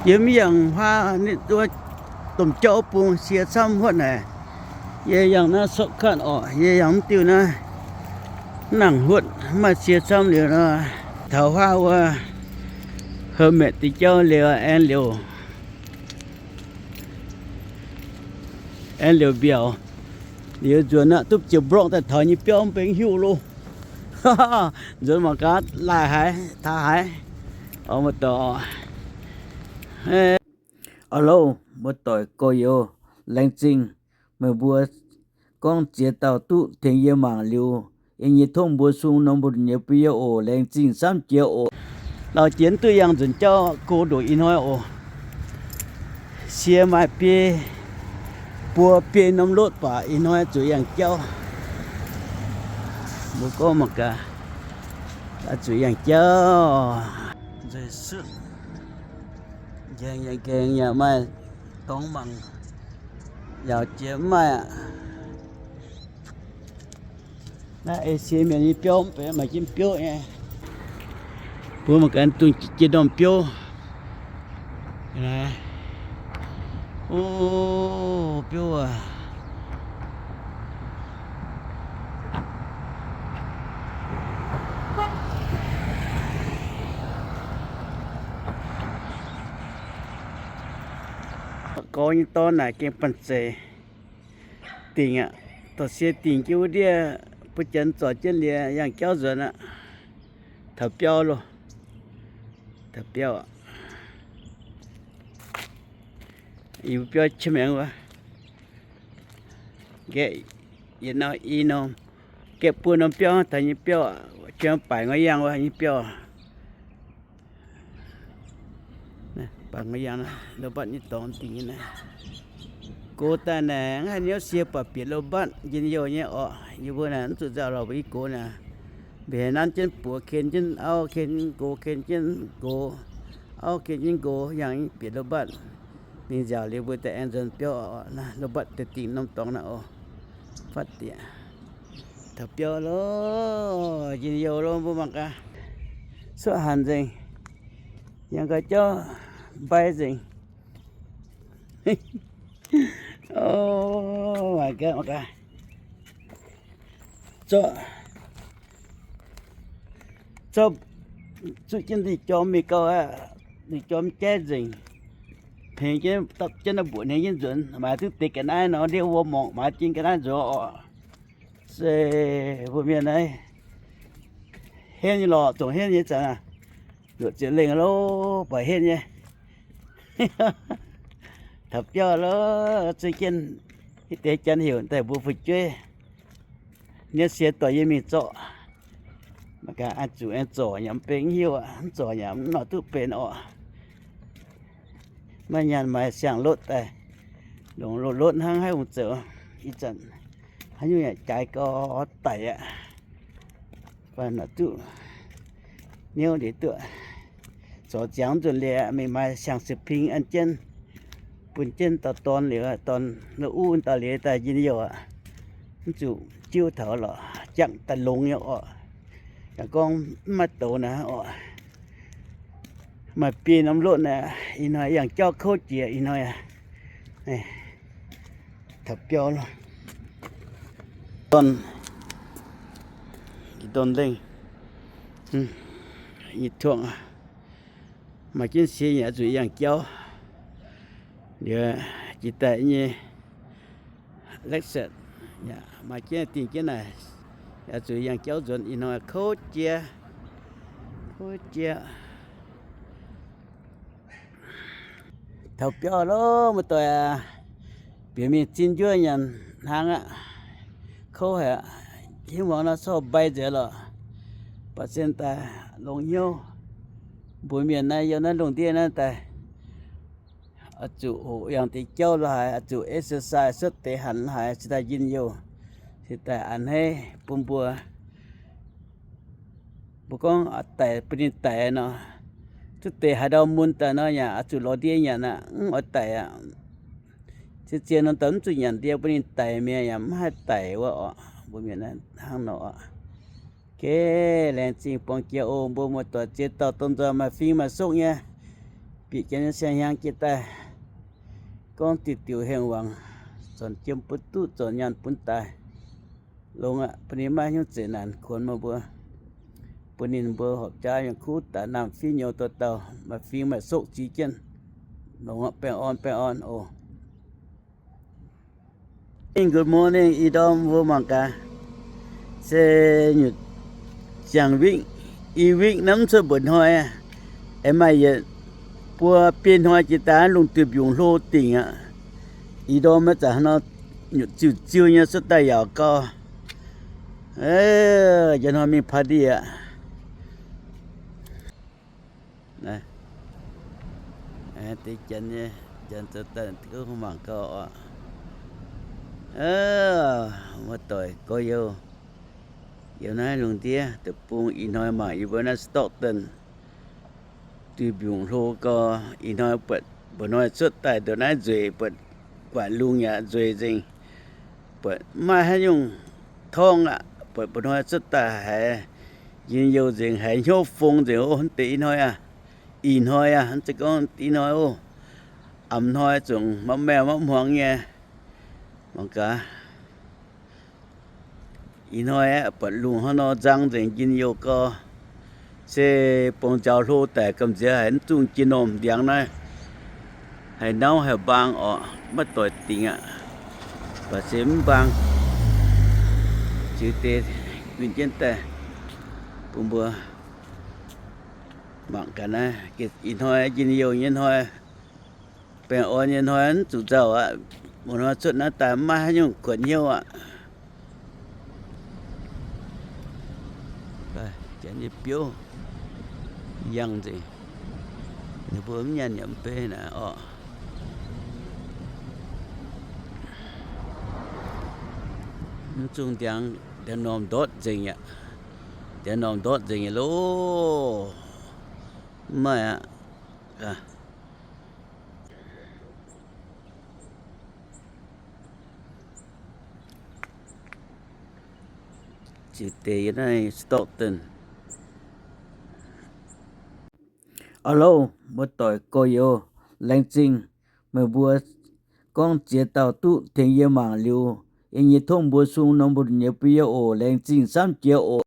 Yie mv yangh huaav nitv wuov domh jauv bung sie camv huotv naaic. Yie yangh naaiv shortcut orqc, yie yangh mv diuh naaiv, mv nangc huotv, mv maaih sie camv liuz nor, taux huaav wuov hermit diuh jauv liuz aengx liouc, aengx liouc mbiaauc. Liuz nzuonx aqv, duqv ziouc mborqv daaih taux nyei biauv mv benx hiuv loh. Nzuonx mangc gaax, laaih haaix, taux haaix. Oix muoz-doic, alo, muoz-doic gorx-youz, laengz zingh meih mbuo gorngv ziex dauh duqv tengx yie mangc liuz, yie nyei tongv mbuo sung norm mbuo nyei bun yie oc. Laengz zingh camv jiex oc. Lauh jiex duqv yangh nzunc jauv go ndoqc ih hnoi oc. Sie maaih biei, buo biei norm lotv baac ih hnoi zuqc yangh jauv. Mbuo gorngv mangc gaax, zuqc yangh jauv. Nzueic suqv, nqaengc yaac nqaengc yaac maaih dorngx mangc, yaauc jiex mv maaih aqv. Naaiv Esie Mienh nyei biauv mv benx maaih jienv biouv nyei. Mbuo mangc gaax dungx jiex ndorm biouv. O, biouv aac. Gorx nyei dorn naaic gengh banh zeic dingc aqv. Dorh sie dingc jienv wuov ndiev, mbuo janx zorc jienv liuz yangh jauv nzuonx aqv. Taux biauv loh. Taux biauv aqv. Yie mbuo biauv qiex maengx wuov. Nqaeqv yietc norm i norm, nqaeqv buo norm biauv, taux nyei biauv, jang baaix ngoi yangh wuov nyei biauv. Baaix ngoi yangh, lo mbatv nyei dorngx dingc nyei naaiv. Gox daaih naaic mv haih niouv sie baac bieqc lo mbatv njien-youh nyei orqc. Yie mbuo naaic mv zuqc nzauh lorqc, mbuo i gox naaic. Mbenc haaix nanv jienv buoz ken jienv auv, ken jienv gox, ken jienv gox, auv ken jienv gox, yangh bieqc lo mbatv. Mingh nziaauc liuz mbuo daaih aengx nzuonx biauv, lo mbatv deix dingc norm dorngx naaiv oc. Fatv dieqc. Taux biauv loh, njien-youh loh, mbuo mangc gaax. Cuotv hanc nzengc. Yangh gau jauv mbai nzengc. O, mangc gaax, mangc gaax. Zorqv, zorqv, zuqv jienv ndui jorm mingh gau aqv. Ndui jorm jaiv nzengc. Hnengx jienv, dapv jienv naaiv mbuoqc hnengx jienv nzuonx. Maaih duqv deix ga'naaiv nor, ndiev wuom morngc maaih jin ga'naaiv nzuonx oc. Se mbuo mienh naaiv henv nyei lorqc, zongc henv nyei zanc aac. Luoqc ziepc lengh loh, baac henv nyei. Taux biauv loh, zuov jienv hitv deix janx heuc daaih mbuo fu'jueiv. Niouv sie doic yie mingh zorqv. Mangc gaax, zuqc aengx zorc yaac mv benx hiuv aqv, mv zorc yaac mv nor duqv benx orqc. Maiv nyaanh maaih siang-lotv daaih, longc lotv hnangv haaix hungh zoux. Ih zanc haaix nyungc yaac jaaix gau daic aqv. Baac nor duqv niouv liuz duqv zorc ziangx nzunc liuz, mingh maaih siang-siping an jienv, bun jienv dauh dorn liuz, dorn lo uv dauh liuz daaih njien-youh aqv. Mv zuqc jiuv taux lorqc, jangv daaih longx nyei orqc. Yaac gorngv mv maaih douz naaiv orqc. Maaih biei norm lotv naaiv, ih hnoi yangh jauv kouv jiex ih hnoi aqv. Taux biauv loh. Dorn, dorn lengh, nyei tuongx, maaih jienv sie yaac zuqc yangh jauv. Liuz jiex daaih nyei Lexus yaac maaih jienv dingh jienv naaic, yaac zuqc yangh jauv nzuonx. Ih hnoi kouv jiex, kouv jiex. Taux biauv loh, muoz-doic aac, bieqc mingh zinh njuov nyanc hnaangx aqv. Kouv haic, hingv muangx nor corc mbai nzengc lorqc. Baac zien daaih longx hnyouv. Mbuox mienh naaiv yiem naaiv lungh ndiev naaiv daaih oix zuqc hoqc yangh deix jauv lo haaix, oix zuqc exercise cuotv deix hanc lo haaix, cingx daaih njien-youh, cingx daaih a'hneiv bun mbuo. Mbuo gorngv daic bun ninh daic nor, cuotv deix haaix ndau mun daaih nor yaac oix zuqc lorz ndie nyanc aqv, mv oix daic aqv. Zien-zien norm dorngx mv zuqc nyanc ndie bun ninh daic mi'aqv, yaac mv haih daic wuov orqc. Mbuo mienh hnangv nor orqc. Geh laengz zingh buangh jiex oc. Mbuo muoz-doic ziex dauh dorn nzoih maaih fing maaih sokv nyei, bieqc jienv nyei siang-hnyangx jiex daaih, gorngv diuc diuc hengh wangc, zornc jiem bun duqv, zornc nyaanh bun daic. Longx aqv, bun ninh maiv haaix nyungc zeqc naanc kuonx meih mbuo, bun ninh mbuo horpc jaav yiem kuv daaih naamh fiev nyouz dauh dauh, maaih fingx maaih sokv ziex jienv. Longx aqv, baengh orn, baengh orn oc. Good morning, ih ndorm mbuo mangc gaax, se nyutc ziangh week, i week naaiv mv cuotv mba'hnoi, aengx maaih yietc buo biei hnoi jiex daaih lungh duih mbiungc hlo dingc aqv. Ih ndorm maiv zanc hnangv nor, nyutc ziuh ziuh nyei cuotv daaih yaac gau. Njang hnoi mingh party aqv. Deix janx nyei, janx zoux daaih mangc gau oc. Muoz-doic gorx-youz, yiem naaiv lungh ndiev deic-bung ih hnoi mangc yie mbuo naaiv Stockton duih mbiungc hlo gau. Ih hnoi buatc mba'hnoi cuotv daaih ndongc naaiv nzueic, buatc guaaic lungh yaac nzueic nzengc, buatc maiv maaih haaix nyungc torngv aqv. Buatc mba'hnoi cuotv daaih haiz njien-youh nzengc, haiz hnyouv fong nzengc oc. Mv deix ih hnoi aqv, ih hnoi aqv, mv zeiz gorngv ih hnoi oc. A'hnoi zungv maiv maengh maiv hmuangx nyei. Mangc gaax, ih hnoi aeqv, buatc lungh hnangv nor nzang nzengc, njien-youh gau. Se bungx nziaaux hlo daic gamh nziex haiz mv zungh jiex normh ndiangx naaiv, haih nauv haih mbaang orqc, maiv doix dingc aqv. Baac se mv mbaang, ziux deix guinh jienv daaih bun mbuo mangc gaax naaiv. Ih hnoi njien-youh nyei hnoi, baengh orn nyei hnoi, mv zuqc nzauh aqv. Muoz-hnoi cuotv naaiv daaih maiv maaih haaix nyungc kuonx hnyouv aqv. Janx nyei biouv yangh nzengc. Ninh mbuo mv nyanc yaac mv bei naaic orqc. Mv zungh ndiangx, ndiangx-normh ndortv nzengc aqv. Ndiangx-normh ndortv nzengc nyei loh. Mv maaih aqv. Ziux deix yiem naaiv Stockton. Aa lo, muoz-doic gorx-youz, laengz zingh meih mbuo gorngv ziex dauh duqv tengx yie mangc liuz, yie nyei tongv mbuo sung norm mbu'ndongx nyei bun yie oc. Laengz zingh camv jiex oc.